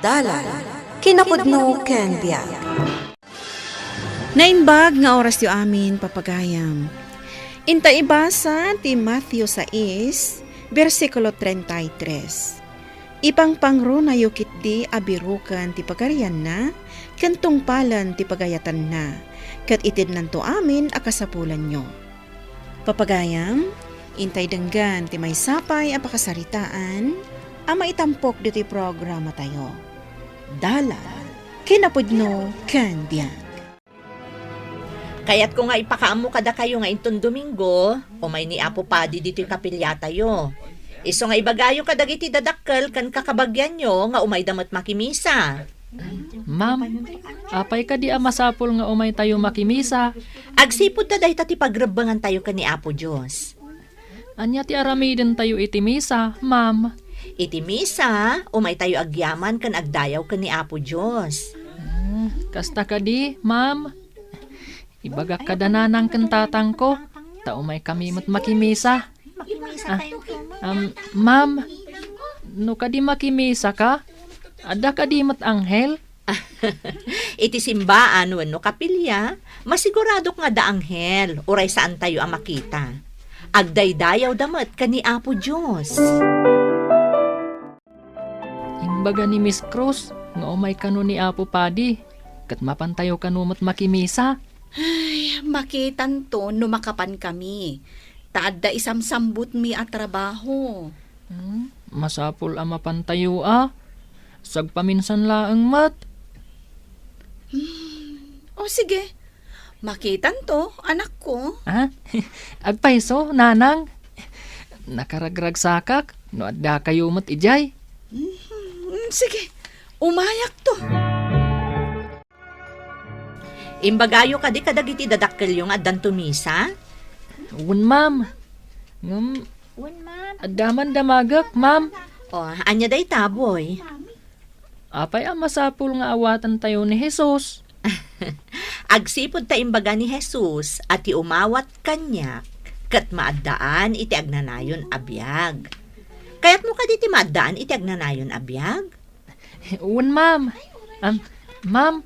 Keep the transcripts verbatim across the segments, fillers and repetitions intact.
Dalan, kinapudno ken biag. Naimbag nga orasyo amin, papagayam. Inta ibasa ti Matthew sais, bersikulo treinta y tres. Ipangpangrunayo ketdi a biroken ti pagarianna, ken tungpalen ti pagayatanna, ket itednanto amin a kasapulanyo. Papagayam, intay denggen ti maysa pay a pakasaritaan a maitampok ditoy programatayo. Dalan, kinapudno, ken biag. Kayatko nga ipakaammo kadakayo nga inton Domingo, umay ni Apo Padi ditoy kapiliatayo. Isu nga ibagayo kadagiti dadakkel ken kakabagianyo nga umayda met makimisa. Ma'am, apay kadi a masapul nga umaytayo makimisa? Agsipud ta dayta ti pagrebbengantayo ken ni Apo Dios. Ania ti aramidentayo iti misa, ma'am? Iti misa, umaytayo agyaman ken agdayaw ken ni Apo Dios. Hmm, kasta kadi, ma'am? Ibagak kada nanang ken tatangko, ta umaykami met makimisa. Ah, um, ma'am, no kadi makimisaka, adda kadi met anghel? Iti simbaan wenno kapilia, masiguradok nga adda anghel, uray saantayo a makita. Agdaydayawda met ken ni Apo Dios. Imbaga ni Miss Cruz nga umay kano ni Apo Padi, ket mapantayo kano met makimisa. Ay, makitanto no makapankami, ta adda isamsambutmi a trabaho. Hmm, masapul a mapantayo a. Sagpaminsan laeng met. Hmm, o sige, makitanto, anakko. Ah, agpayso, nanang. Nakaragragsakak no addakayo met idiay. Hmm, sige, umayakto. Imbagayo kadi kadagiti dadakkelyo nga addanto misa? Wen, ma'am. Ngem, wen, ma'am. Adda man damagek, ma'am. O, ania dayta, boy? Apay a masapul nga awatantayo ni Jesus? Agsipud ta imbaga ni Jesus a ti umawat kaniak ket maaddaan iti agnanayon a biag. Kayatmo kadi ti maaddaan iti agnanayon a biag? Wen, ma'am. Am, ma'am,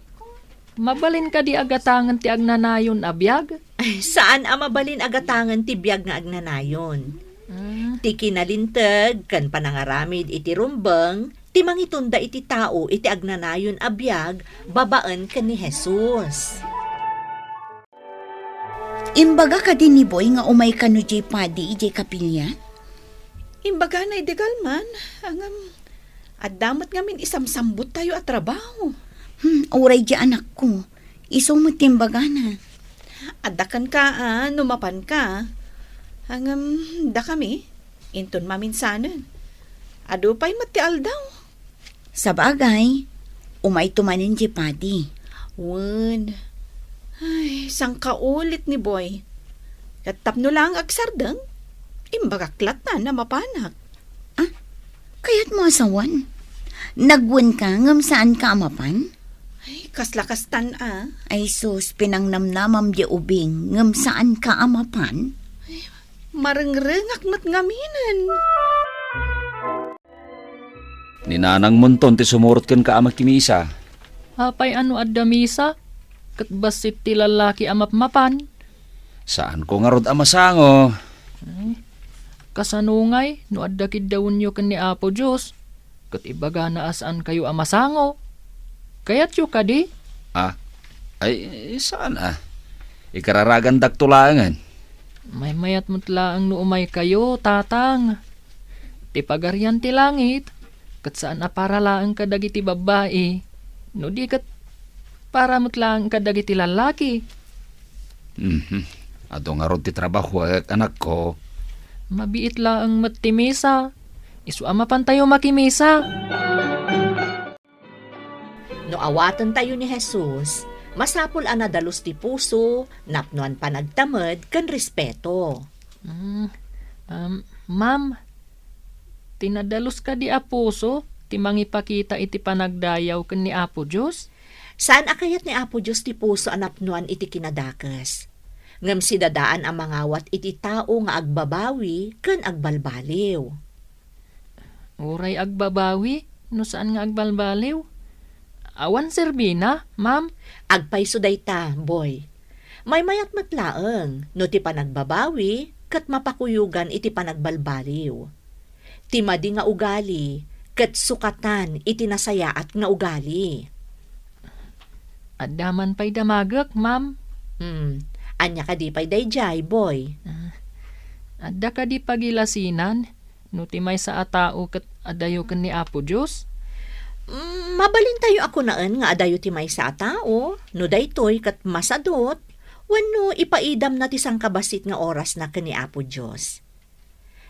mabalin kadi a gatangen ti agnanayon a biag? Saan a mabalin a gatangen ti biag nga agnanayon. Ah. Ti kinalinteg ken panangaramid iti rumbeng ti mangitunda iti tao iti agnanayon a biag babaen ken ni Jesus. Imbaga kadi ni Boy nga umay kano diay padi idiay kapilian? Imbagana idi kalman, ngem adda met ngamin isamsambuttayo a trabaho. Hmm, uray diay anakko. Isu met ti imbagana. Adda kenka, a, no mapanka. Ngem dakami, inton maminsanen. Adu pay met ti aldaw. Sabagay, umayto manen diay padi. Wen. Ay, sangkaulit ni Boy. Ket tapno laeng agsardeng, imbagak lattan a mapanak. Ah, kayatmo a sawen? Nagwenka ngem saanka a mapan? Ay, kasla kastan a. Ay sus, pinangnamnamam diay ubing ngem saanka a mapan? Ay, marengrengak met ngaminen. Ni nanangmonton ti sumurot kenka a makimisa. Apay a no adda misa, ket bassit ti lallaki a mapmapan? Saanko ngarud a masango. Ay, kasano ngay no adda kiddawenyo ken ni Apo Dios, ket ibagana a saankayo a masango? Kayatyo kadi? Ah, ay, saan a. Ikararagandakto laengen. Maymayat met laeng no umaykayo, Tatang. Ti Pagarian ti Langit, ket saan a para laeng kadagiti babbai, no di ket para met laeng kadagiti lallaki. Mhm. Adu ngarud ti trabahoek, anakko. Mabiit laeng met ti misa. Isu a mapantayo makimisa. No awatentayo ni Jesus, masapul a nadalus ti puso, napnoan panagtamed ken respeto. Mm, um, ma'am, ti nadalus kadi a puso ti mangipakita iti panagdayaw ken ni Apo Dios? Saan a kayat ni Apo Dios ti puso a napnoan iti kinadakes. Ngem sidadaan a mangawat iti tao nga agbabawi ken agbalbaliw. Uray agbabawi, no saan nga agbalbaliw? Awan serbina, ma'am? Agpayso dayta, boy. Maymayat met laeng no ti panagbabawi ket mapakuyogan iti panagbalbaliw. Ti madi nga ugali ket sukatan iti nasayaat nga ugali. Adda man pay damagek, ma'am. Hmm, ania kadi pay daydiay, boy? Ah, adda kadi pagilasinan no ti maysa a tao ket adayo ken ni Apo Dios? Mm, mabalintayo a kunaen nga adayo ti maysa a tao, no daytoy ket masadut, wenno ipaidamna ti sangkabassit nga orasna ken ni Apo Dios.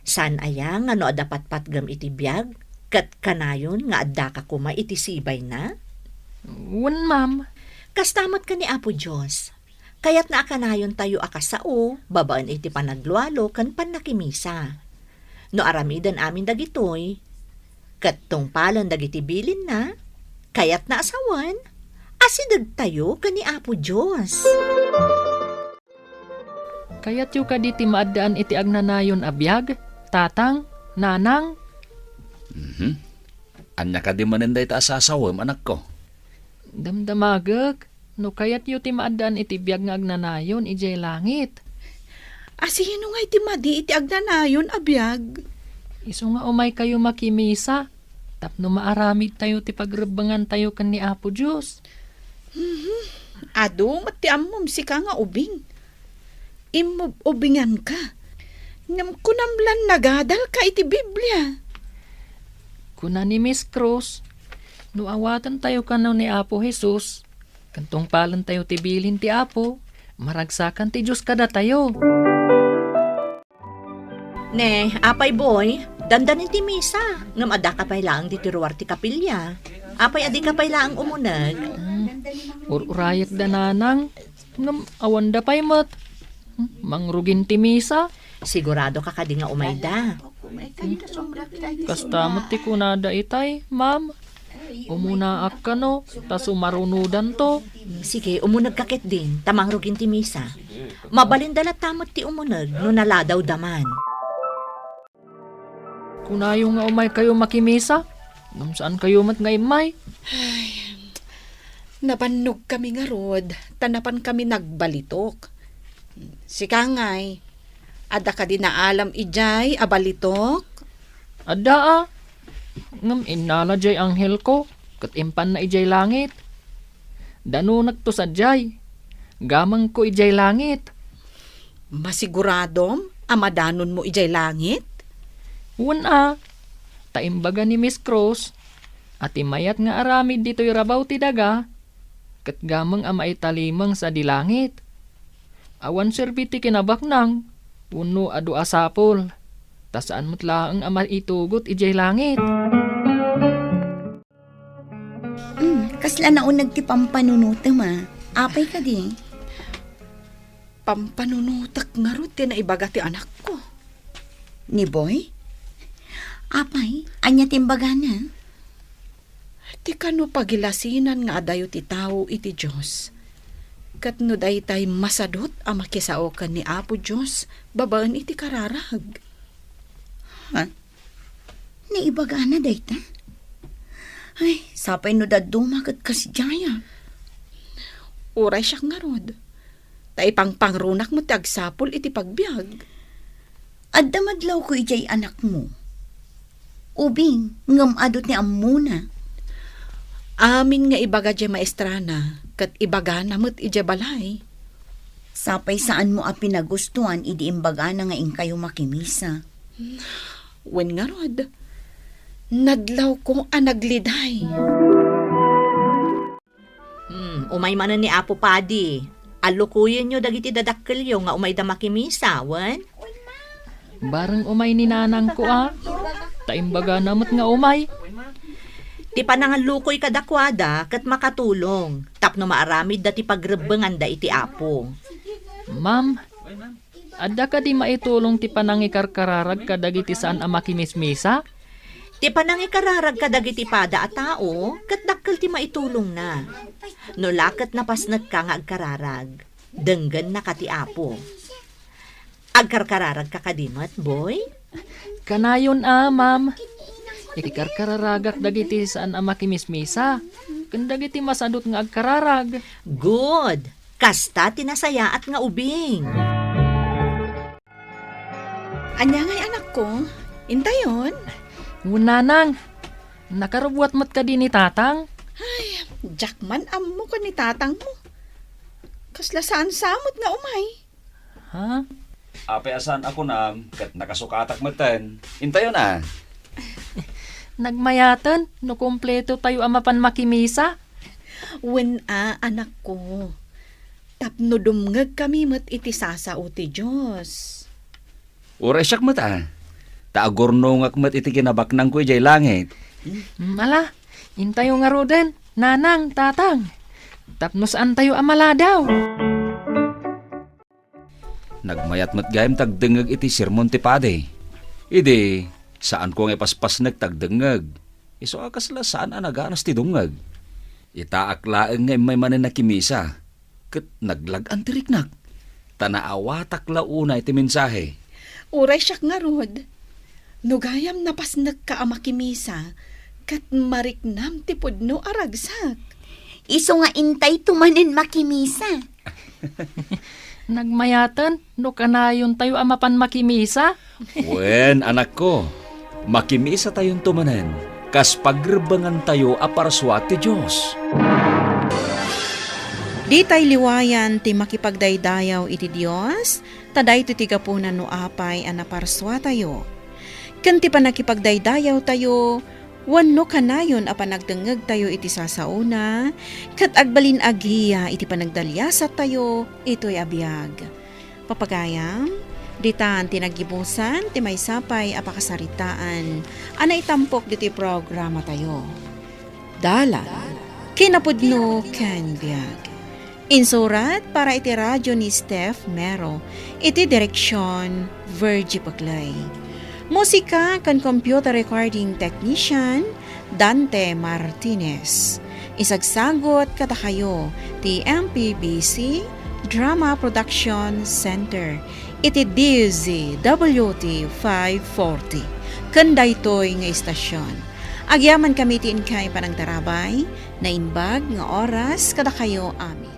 Saan aya nga no adda patpatgem iti biag, ket kanayon nga addaka koma iti sibayna? Wen, ma'am. Kasta met ken ni Apo Dios. Kayatna a kanayontayo a kasao babaen iti panaglualo ken pannakimisa. No aramiden amin dagitoy, ket tungpalen dagiti bilinna, kayatna a sawen, asidegtayo ken ni Apo Dios. Kayatyo kadi ti maaddaan iti agnanayon a biag, tatang, nanang? Mhm. Ania kadi manen dayta a sasawem, anakko? Damdamagek, no kayatyo ti maaddaan iti biag nga agnanayon idiay langit. Asino ngay ti madi iti agnanayon a biag? Isu nga umaykayo makimisa, tapno maaramidtayo ti pagrebbengantayo ken ni Apo Dios. Mhm. Adu met ti ammom sika nga ubing. Immub-ubinganka. Ngem kunam lan nagadalka iti Biblia. Kuna ni Miss Cruz, no awatentayo kano ni Apo Jesus, ken tungpalentayo ti bilin ti Apo, maragsakan ti Dios kadatayo. Ne, apay boy, dandanin ti misa, ngem addaka pay laeng ditoy ruar ti kapilya. Apay a dika pay laeng umuneg? Hmm, ur-urayek da nanang, ngem awanda pay met. Hmm, mangrugin ti misa. Sigurado ka kadi nga umayda? Kasta met ti kunada itay, ma'am. Umunaak kano, ta sumarunodanto. Sige, umunegka ketdin, ta mangrugin ti misa. Mabalinda latta met ti umuneg no naladawda man. Kunayo nga umaykayo makimisa, ngem saankayo met nga immay. Ay, nabannogkami ngarud, ta napankami nagbalitok. Sika ngay, adda kadi naalam idiay a balitok? Adda a. Ngem innala diay anghelko, ket impanna idiay langit. Danonekto sadiay. Gamengko idiay langit. Masiguradom a madanonmo idiay langit? Wen a. Ta imbaga ni Miss Cruz, a ti mayat nga aramid ditoy rabaw ti daga, ket gameng a maitalimeng sadi langit. Awan serbi ti kinabaknang, wenno adu a sapul, ta saan met laeng a maitugot idiay langit. Hmm, kasla nauneg ti pampanunotem a. Apay kadi? Pampanunotek ngarud ti naibaga ti anakko. Ni Boy? Apay, ania ti imbagana? Ti kano pagilasinan nga adayo ti tao iti Dios, ket no daytay masadut a makisao ken ni Apo Dios babaen iti kararag. Ha? Naibagana dayta? Ay, sapay no dadduma ket kasdiayak. Uray siak ngarud. Ta ipangpangrunak met ti agsapul iti pagbiag. Adda madlawko idiay anakmo. Ubing, ngem adu ti ammona. Amin nga ibaga diay maestrana, ket ibagana met idiay balay. Sapay saanmo a pinagustoan idi imbagana nga inkayo makimisa. Wen ngarud, nadlawko a nagliday. Hmm, umay manen ni Apo Padi. Allukoyenyo dagiti dadakkelyo nga umayda makimisa, wen? Bareng umay ni nanangko a. Ta imbagana met nga umay. Ti panangallukoy kadakuada ket makatulong tapno maaramidda ti pagrebbenganda iti Apo. Ma'am, adda kadi maitulong ti panangikarkararag kadagiti saan a makimismisa? Ti panangikararag kadagiti pada a tao ket dakkel ti maitulongna. No la ket napasnekka nga agkararag, denggennaka ti Apo. Agkarkararagka kadi met, boy? Kanayon a, ma'am. Ikarkararagak dagiti saan a makimismisa, ken dagiti masadut nga agkararag. Good! Kasta ti nasayaat nga ubing. Ania ngay, anakko? Intayon? Wen, nanang. Nakarubuat met kadi ni tatang? Ay, diak man ammo ken ni tatangmo. Kasla saan sa met nga umay. Ha? Apay a saan a kunam, ket nakasukatak metten. Intayon a. Nagmayaten no kumpleto tayo a mapan makimisa. Wen a, anakko. Tapno dumngegkami met iti sasao ti Dios. Uray siak met a. Ta agurnongak met iti kinabaknangko idiay langit. Mm, ala, intayo ngaruden, nanang, tatang. Tapno saantayo a maladaw. Nagmayat met gayam ti agdengngeg iti sermon ti padi. Idi, saanko nga ipaspasnek ti agdengngeg. Isu a kasla saan a naganas ti dumngeg. Itaak laeng nga immay manen nakimisa, ket naglag-an ti riknak, ta naawatak la unay ti mensahe. Uray siak ngarud, no gayam napasnekka a makimisa, ket mariknam ti pudno a ragsak. Isu nga intayto manen makimisa. Nagmayaten no kanayontayo a mapan makimisa. Wen, anakko, makimisatayonto manen kas pagrebbengantayo a parsua ti Dios. Ditay liwayan ti makipagdaydayaw iti Dios, ta daytoy ti gapuna no apay a naparsuatayo. Ken ti pannakipagdaydayawtayo wenno kanayon a panagdengngegtayo iti sasaona, ket agbalin agiya iti panagdaliasattayo itoy a biag. Papagayam, ditan ti naggibusan ti maysa pay a pakasaritaan a naitampok ditoy programatayo. Dalan, kinapudno ken biag. Insurat para iti radio ni Steph Mero, iti direksion Virgie Paclay. Musika ken computer recording technician, Dante Martinez. Isagsagut kadakayo ti M P B C Drama Production Center iti D Z W T five forty. Ken daytoy nga istasyon, agyamankami ti inkay panangtarabay, naimbag nga oras kadakayo amin.